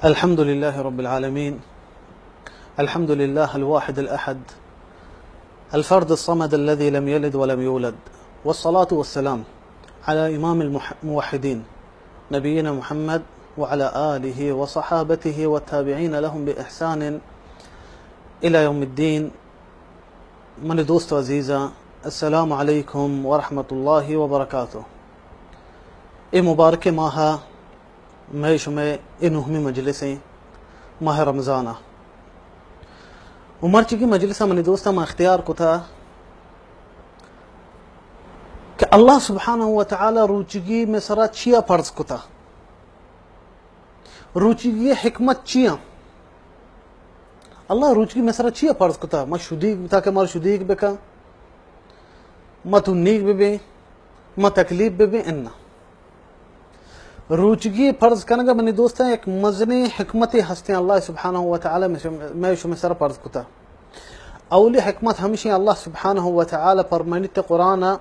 الحمد لله رب العالمين. الحمد لله الواحد الأحد، الفرد الصمد الذي لم يلد ولم يولد. والصلاة والسلام على إمام المح-، الموحدين، نبينا محمد، وعلى آله وصحابته والتابعين لهم بإحسان إلى يوم الدين. منی دوست و عزیزاں، السلام علیکم ورحمۃ اللہ وبرکاتہ. اے مبارک ماہ، مئے شمئے اے نہمی مجلس ایں، ماہ رمضان ءَ. و مرچیگی مجلس ءَ منی دوستاں ما اختیار کتا کہ اللہ سبحانہ و تعالی روچگی مئے سرا چیا فرض کتا؟ روچگی حکمت چیا؟ اللہ روچگی مئے سرا چیا فرض کتا؟ ما شدیگ، تاکہ مارا شدیگ بکا، ما تنیگ ببیں، ما تکلیف ببیں، انا. روچگی فرض کنگا منی دوستاں یک مزنیں حکمتے ہستیں، اللہ سبحانہ و تعالی مئے شم-، مئے شمئے سرا فرض کتا. اولی حکمت ہمشی، اللہ سبحانہ و تعالی فرمائنیت قرآن ءَ،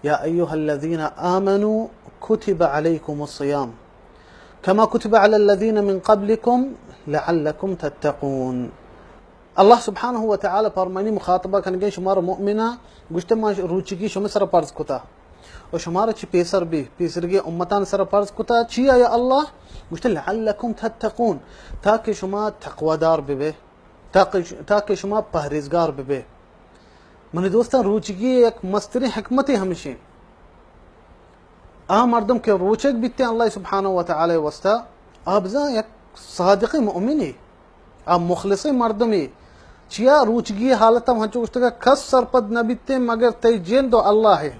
یا ایھا الذین آمنوا کتب علیکم الصیام کما کتب علی الذین من قبلکم لعلکم تتقون. اللہ سبحانہ و تعالی فرمانی، مخاطبہ کنگے شمار مؤمناں، گوشتے ما روچگی شمئے سرا فرض کتا و شمارا چی پیسر بی، پیسرگی امتان سرا فرض کتا. چیا یا اللہ؟ گوشتے لعلکم تتقون، تاکہ شما تقوادار ببے، تاکہ، تاکہ شما پہریزگار ببے. منی دوستاں، روچگی یک مستریں حکمتے ہمشیں. آ مردم کہ روچگ بیتیں اللہ سبحانہ و تعالی واسطہ، آ بزاں یک صادقیں مؤمنے، آ مخلصیں مردمے. چیا روچگی حالت ہم ہنچو گوشتگا، کس سرپد نہ بیتیں مگر تئی جند و اللہ ہے.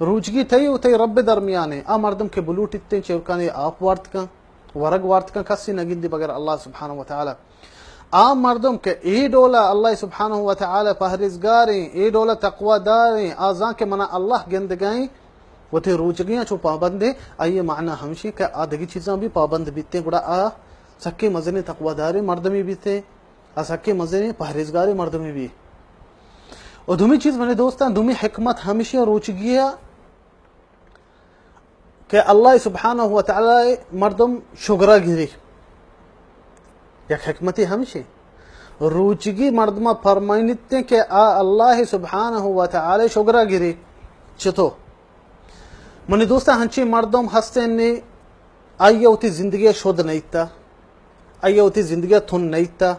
روچگی تئی و تئی رب درمیانے. آ مردم کہ بلوٹیتیں چورکانی آپ وارت کن، ورگ وارت کن، کسی نگندی بگر اللہ سبحانہ و تعالی. آ مردم کہ اے ڈولا اللہ سبحانہ و تعالی پہریزگاریں، اے ڈولا تقوی داریں، آ زان کہ منا اللہ گندگائیں، وتی روچگیاں چو پابندیں، آئی معنی ہمشی کہ آ دگی چیزاں بھی پابند بیتیں، گڑا آ سکیں مزنیں تقوی داریں مردمی بیتیں، آ سکیں مزنیں پہریزگاریں مردمی بی. و دومی چیز منی دوستاں، دومی حکمت ہمشی روچگی کہ اللہ سبحانہ و تعالی مردم شگرا گری. یک حکمتی ہمشی، روچگی مردم فرمائنیت کہ آ اللہ سبحانہ و تعالی شگرا گری. چطو؟ منی دوستاں، ہنچی مردم ہستیں نی، آئی وتی زندگی شد نیتا، آئی وتی زندگی تن نیتا.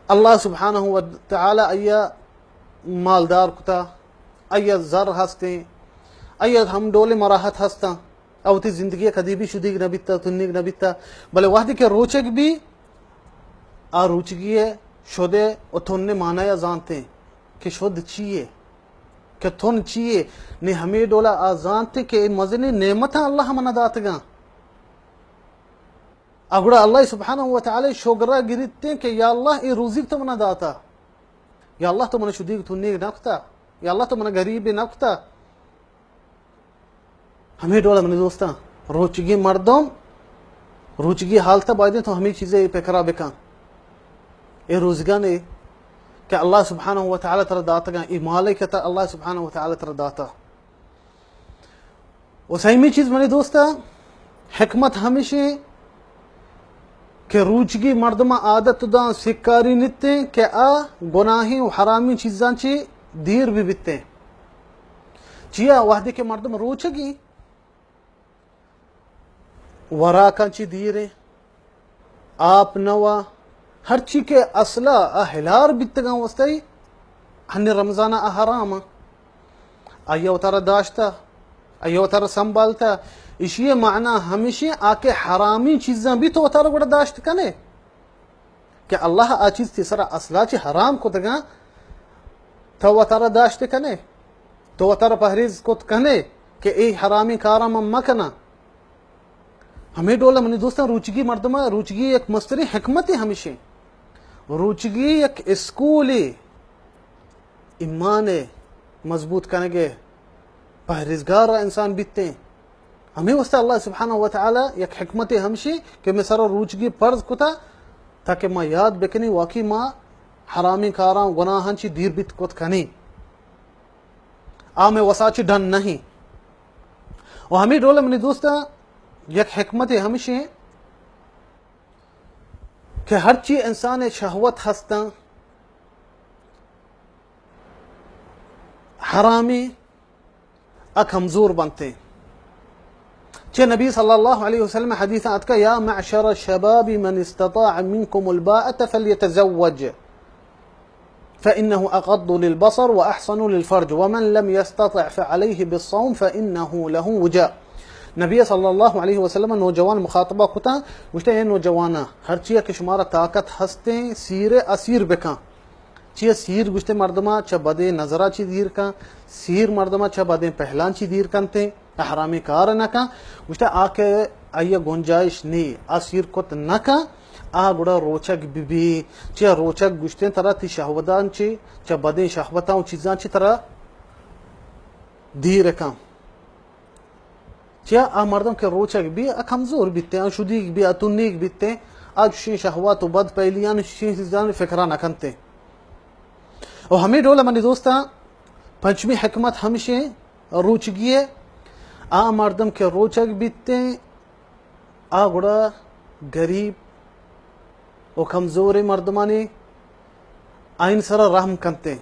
اللہ سبحانہ و تعالی آئی مالدار کتا، آئی زر ہستیں، آئی ہم ڈول مراحت ہستاں، آ وتی زندگی کدی بھی شدیگ نہ بیتا، تنیگ نہ بیتا. بلے وہدی کہ روچگ بی، آ روچگی شدے و تن معنی زانتیں کہ شد چیے، کہ تن چیے. نی ہمے ڈولا آ زانتیں کہ اے مزنیں نعمتاں اللہ منا داتگاں. آ گڑا اللہ سبحانہ و تعالی شگرا گریتیں کہ یا اللہ، اے روزیگ تو منا داتا، یا اللہ تو منا شدیگ تنیگ نکتا، یا اللہ تو منا غریب نکتا. ہمے ڈول منی دوستاں، روچگی مردم، روچگی حالت بایدیں تو ہمے چیزے پکرا بکن. اے روزگانے کہ اللہ سبحانہ و تعالی ترا داتگاں، اے مالے کہ ترا اللہ سبحانہ و تعالی ترا داتا. و سیمی چیز منی دوستاں، حکمت ہمشیں کہ روچگی مردم عادت داں سکاری نیتیں کہ آ گناہیں و حرامیں چیزاں چی دیر بہ بیتیں. چیا؟ وہدے کہ مردم روچگی وراکاں چی دیریں، آپ نوا، ہرچی کہ اصلا آ ہلار بیتگاں وستئی، ہنی رمضان آ حرام آ. آئی وتارا داشتا، آئی وتارا سنبھالتا. اشی معنی ہمیشی آ کہ حرامی چیزاں بھی تو وتارا گڑا داشت کنے کہ اللہ آ چیز تی سرا اصلا چی حرام کتگاں، تو وتارا داشت کنے، تو وتارا پہریز کت کنے کہ اے حرامی کاراں من مکناں. ہمے ڈول منی دوستاں، روچگی مردماں، روچگی یک مستریں حکمتے ہمیشیں. روچگی یک اسکولے، ایمان مضبوط کنگے، پہریزگار انسان بیتیں. ہمے واسطہ اللہ سبحانہ و تعالی یک حکمتے ہمشی کہ مئے سرا روچگی فرض کتا، تاکہ ما یاد بکنی واقعی ما حرامیں کاراں، گناہاں چی دیر بیت کت کنی. آ مئے وسا چی ڈن نہیں. و ہمے ڈول منی دوستاں، یک حکمتے ہمشیں کہ ہرچی انسان شہوت ہستاں، حرامی ءَ کمزور بنتیں۔ چہ نبی صلی اللہ علیہ وسلم حدیث آتکا، یا معشر الشباب من استطاع منکم الباءة فلیتزوج فإنه أغض للبصر وأحصن للفرج ومن لم يستطع فعليه بالصوم فإنه له وجاء۔ نبی صلی اللہ علیہ وسلم نوجوان مخاطبہ کتا، گوشتا، اے نوجواناں، ہرچی کہ شمارا طاقت ہستیں، سیر ءَ سیر بکن۔ چیا سیر گوشتے مردما چہ بدیں نظرا چی دیر کن، سیر مردما چہ بدیں پہلان چی دیر کنتے، احرامی کار نہ کن۔ گوشتے آ کہ آئی گنجائش نی، آ سیر کت نہ کن، آ گڑا روچگ بہ بی۔ چیا روچگ گوشتے ترا تی شہوتان چی، چہ بدیں شہوتاں و چیزاں چی ترا دیر کن۔ چیا آ مردم کہ روچگ بی، آ کمزور بیتیں، آ شدیگ بی، آ تنیگ بیتیں، آ چشیں شہوات و بد پہلیان و چشیں چیزان فکرا نہ کنتیں۔ و ہمیں ڈول منی دوستاں، پنچمی حکمت ہمشیں روچگی ہے، آ مردم کہ روچگ بیتیں، آ گڑا گریب و کمزوریں مردمانی آئین سرا رحم کنتیں۔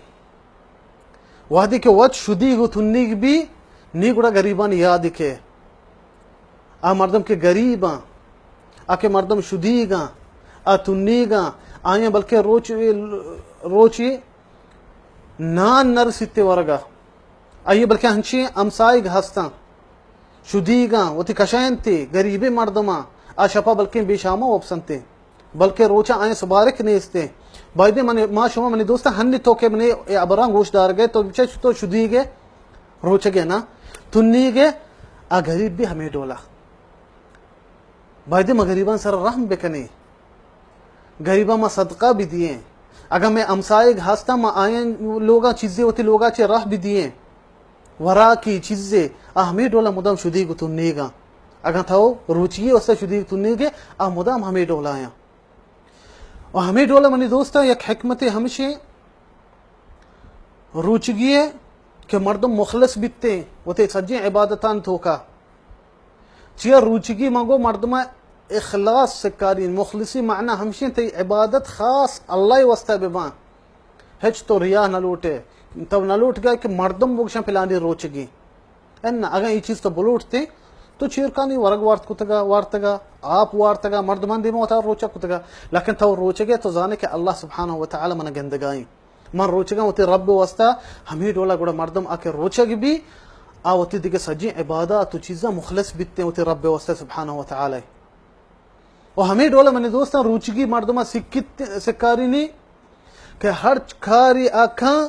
وہدے کہ وت شدیگ و تنیگ بی، نی گڑا گریبانی یاد کے۔ آ مردم کہ گریباں، آ کہ مردم شدیگاں، آ تنیگاں، آیاں بلکہ روچ، روچی نان نرسیتے ورگا۔ آئی بلکہ ہنچیں ہمسائگ ہستاں، شدیگاں، وتی کشائنتے، گریبیں مردماں، آ شپا بلکیں بے شاما وپسنتے، بلکہ روچا آئیں سبارک نیستے۔ بایدے من، ما شما منی دوستاں ہنی تو کہ منی اے ابراں گوش دارگے تو بچے تو شدیگے، روچگے نا، تنیگے، آ گریب بی ہمیں ڈولا۔ بایدے ما گریباں سر رحم بکنیں، گریباں ما صدقہ بدییں۔ اگاں مئے ہمسائگ ہستاں، ما آیاں لوگاں چیزے وتی لوگا چہ راہ بدییں۔ وراکی چیزے، آ ہمیں ڈولا مدام شدیگ و تنیگاں۔ اگاں تو روچی واسطہ شدیگ تنیگے، آ مدام ہمیں ڈولا آیاں۔ و ہمیں ڈولا منی دوستاں یک حکمت ہمشیں، روچگی ہے کہ مردم مخلص بیتیں وتی سجیں عبادتان توکا۔ چیا روچگی من گو مردم اخلاص سکارین، مخلصی معنی ہمشیں تئی عبادت خاص اللہ واسطہ ببان۔ ہچ تو ریا نہ لوٹے، تو نہ لوٹ گئے کہ مردم بگشن پلانی روچگی۔ انا اگاں یہ چیز تو بلوٹتے تو چیرکانی ورگ وارت کتگا، وارتگا، آپ وارتگا، مردمان دیما وتا روچگ کتگا۔ لیکن تو روچگے تو زانے کہ اللہ سبحانہ و تعالی من گندگائیں۔ من روچگاں وتی رب واسطہ۔ ہمیں ڈولا گڑا مردم آ کہ روچگ بی، آ وتی دیگہ سجیں عبادات و چیزاں مخلص بیتیں وتی رب واسطہ سبحانہ و تعالی۔ و ہمیں ڈولا منی دوستاں روچگی مردماں سکت، سکارینی کہ ہرچ کاری آ کن،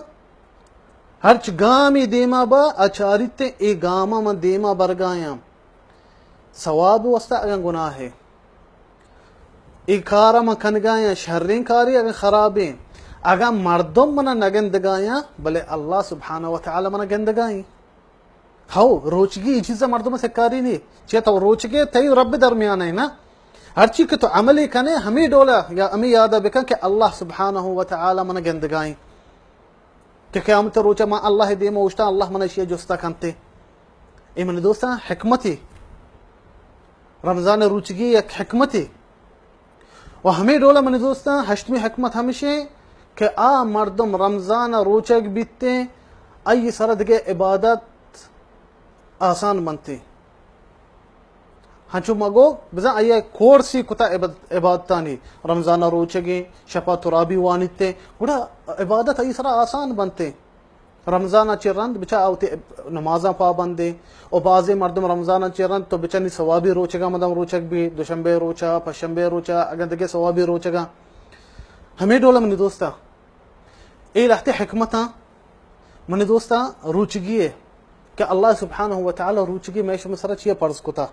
ہرچ گامی دیما با، آ چاریتیں اے گاما من دیما برگایاں۔ ثواب واسطہ اگاں گناہ ہے۔ اے کارا من کنگایاں شریں کاری اگاں خرابیں، اگاں مردم منا نگندگایاں، بلے اللہ سبحانہ و تعالی منا گندگائیں۔ ہو، روچگی اے چیزا مردم سکاری نی۔ چیا تو روچگے تئی رب درمیان ہے نا۔ ہرچی کہ تو عملی کنے، ہمیں ڈولا یا ہمیں یادا بکن کہ اللہ سبحانہ و تعالی منا گندگائیں۔ کہ قیامت روچا ما اللہ دیم اوشتاں، اللہ منا اشیا جستا کنتے۔ اے منی دوستاں، حکمتی۔ رمضان روچگی یک حکمتی۔ و ہمیں ڈولا منی دوستاں، ہشتمی حکمت ہمشیں کہ آ مردم رمضان روچگ بیتیں، آئی سر دگہ عبادت آسان بنتیں۔ ہنچو مگو بزاں آئی کورسی کتا عباد-، عبادتانی، رمضان روچگیں، شپا ترابی وانیتیں، گڑا عبادت آئی سرا آسان بنتیں۔ رمضان چہ رند بچا آ وتی نمازاں پابندیں، و بعضے مردم رمضان چہ رند تو بچنی ثوابی روچگاں مدام روچگ بی، دوشنبے روچا، پشنبے روچا، اگاں دگہ ثوابی روچگاں۔ ہمیں ڈولا منی دوستا، اے لہتے حکمتاں منی دوستاں، روچگی ہے کہ اللہ سبحانہ و تعالی روچگی مئے شمئے سرا چیا فرض کتا۔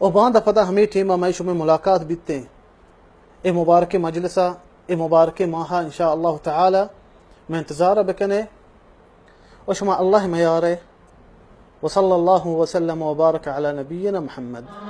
و باندا پدا ہمیں ٹیما مئے شمئے ملاقات بیتیں۔ اے مبارک مجلسا، اے مبارک ماہا ان شاء اللہ تعالی مئے انتظار بکنے۔ و شما اللہ میارے۔ وصلی اللہ وسلم وبارک علی نبینا محمد۔